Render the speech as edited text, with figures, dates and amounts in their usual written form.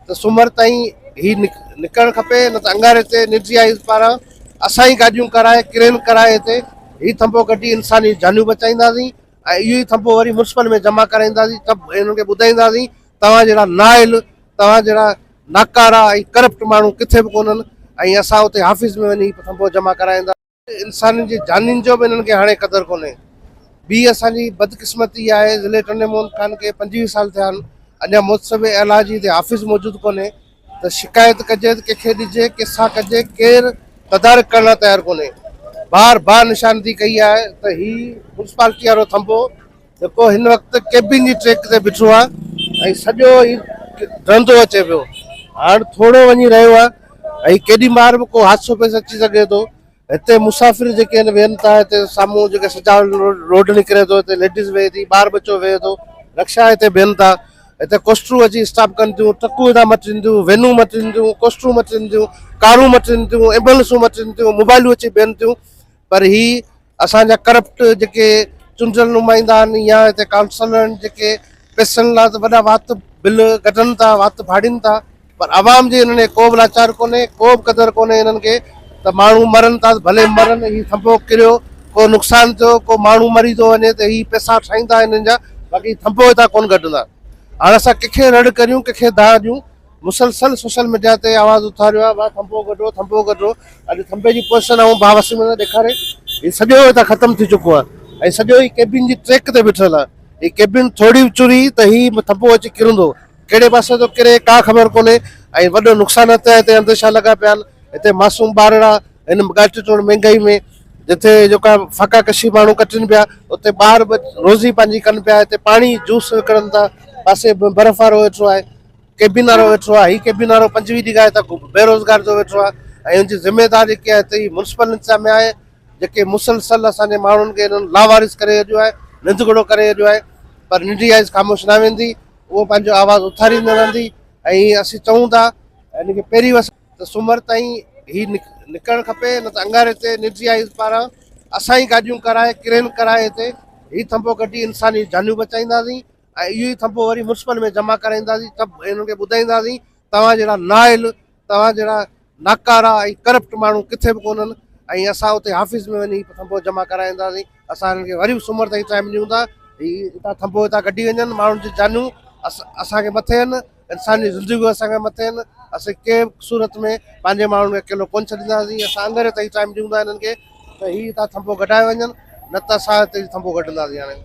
ته سومر تائين هي نڪرڻ کپي نه ته انگاري تي نجي آئيز پاران اسان ئي گاڏيون ڪرائي ڪرين ڪرائي هتي هي ٿنڀو ڪڍي انساني جانيون بچائينداسين ۽ اهو ئي ٿنڀو وري ميونسپل ۾ جمع ڪرائينداسين ته انهن کي ٻڌائينداسين توهان جهڙا نااهل توهان جهڙا ناڪارا ۽ ڪرپٽ ماڻهو ڪٿي به ڪونهن ۽ اسان اتي آفيس ۾ وڃي ٿنڀو جمع ڪرائيندا. انسانن جي جانين جو به انهن کي هاڻي قدر ڪونهي. ٻي اسان جي بدقسمتي آهي ضلعي ٽنڊي محمد خان کي 25 سال ٿيا آهن اڃا محتسب اعليٰ جي هتي آفيس موجود ڪونهي ته شڪايت ڪجي ته ڪنهن کي ڏجي ڪنهن سان ڪجي ڪير تدارڪ ڪرڻ لاء تيار ڪونهي. بار بار نشاندهي ڪئي آهي ته هي ميونسپالٽي وارو ٿنڀو جيڪو هن وقت ڪيبن جي ٽريڪ تي بيٺو آهي ۽ سڄو هي ڊهندو اچي پيو هاڻ ٿورو وڃي رهيو آهي ۽ ڪيڏي مهل به ڪو حادثو پيش اچي سگهي ٿو هتي مسافر جيڪي آهن ويهن ٿا هتي سامهون جيڪي سجاول روڊ نڪري ٿو هتي ليڊيز ويهي ٿي ٻار ٻچو ويهي ٿو رڪشا هتي بيهن ٿا هتي ڪوسٽرون اچي اسٽاپ ڪن ٿيون ٽرڪون هتان مٽين ٿيون وينون مٽين ٿيون ڪوسٽرون مٽين ٿيون ڪارون مٽين ٿيون ايمبولنسون مٽين ٿيون موبائلون اچي بيهن ٿيون پر هي اسان جا ڪرپٽ جيڪي چونڊيل نمائندا آهن يا هتي ڪائونسلر آهن جيڪي پئسن لاء ته وڏا وات بل ڪڍن ٿا وات ڦاڙين ٿا پر عوام جي انهن کي ڪو به لاچار ڪونهي ڪو به قدر ڪونهي انهن کي ته ماڻهو مرن ٿا ته ڀلي مرن هي ٿنڀو ڪريو ڪو نقصان ٿيو ڪو ماڻهو مري ٿو وڃي ته هي پئسا ٺاهيندا انهن جا باقي ٿنڀو هتان ڪونه ڪڍندا هاڻ اسان ڪنهن کي رڙ ڪريون ڪنهن کي دانهن ڏيون مسلسل سوشل ميڊيا تي آواز اٿاريو آهي ڀاء ٿنڀو ڪڍو ٿنڀو ڪڍو اڄ ٿنڀي جي پوزيشن آئون ڀاء وسيم کي ڏيکاري هي سڄو هتان ختم ٿي چڪو آهي ۽ سڄو هي ڪيبن جي ٽريڪ تي بيٺل آهي هي ڪيبن ٿوري به چري ته هي ٿنڀو اچي ڪرندو ڪهڙي پاسي ٿو ڪري ڪا خبر ڪونهي ۽ وڏو نقصان هتي هتي انديشا لڳا پيا آهن هتي معصوم ٻارڙا هن ڳاٽي ٽوڙ مهنگائي ۾ جتي جيڪا فاقا ڪشي ماڻهو ڪٽن پيا اتي ٻار به روزي پنهنجي ڪن پيا هتي پاڻي جوس وڪڻن ٿا پاسي برف وارو ويٺو آهي ڪيبين وارو ويٺو آهي هي ڪيبين وارو 25 ڏينهن کان هتان بيروزگار ٿيو ويٺو آهي ۽ ان جي ذميوار جيڪي آهي هتي ميونسپل انتظاميا آهي جيڪي مسلسل اسان جي ماڻهن کي انهن لاوارث ڪري ڇڏيو آهي نندگڙو ڪري ڇڏيو آهي پر ننڍي آئز خاموش نه ويندي اهو پنهنجو آواز اٿاريندي رهندي ۽ اسين چئون ٿا ان کي پهرين وس ته سومر تائين هي نڪرڻ کپي نه ته انگاري تي نجي آئز پاران اسان ئي گاڏيون ڪرائي ڪرين ڪرائي هتي هي ٿنڀو ڪڍي انساني جانيون بچائينداسين ۽ اهو ئي ٿنڀو وري ميونسپل ۾ جمع ڪرائينداسين ته انهن کي ٻڌائينداسين توهان جهڙا نااهل توهان جهڙا ناڪارا ۽ ڪرپٽ ماڻهو ڪٿي به ڪونهن ۽ اسان اتي آفيس ۾ وڃي ٿنڀو جمع ڪرائينداسين اسان انهن کي وري به سومر تائين ٽائيم ڏيون ٿا هي هتان ٿنڀو هتان ڪڍي وڃن ماڻهن جون جانيون اسان کي مٿي آهن انساني زندگيون اسان کي مٿي آهن اسين ڪنهن به صورت ۾ پنهنجي ماڻهن کي اڪيلو ڪونه ڇڏينداسين اسان انگري تائين ٽائيم ڏيون ٿا انهن کي ته هي هتان ٿنڀو ڪڍائي وڃن نه ته اسان هتي ٿنڀو ڪڍنداسين هاڻي.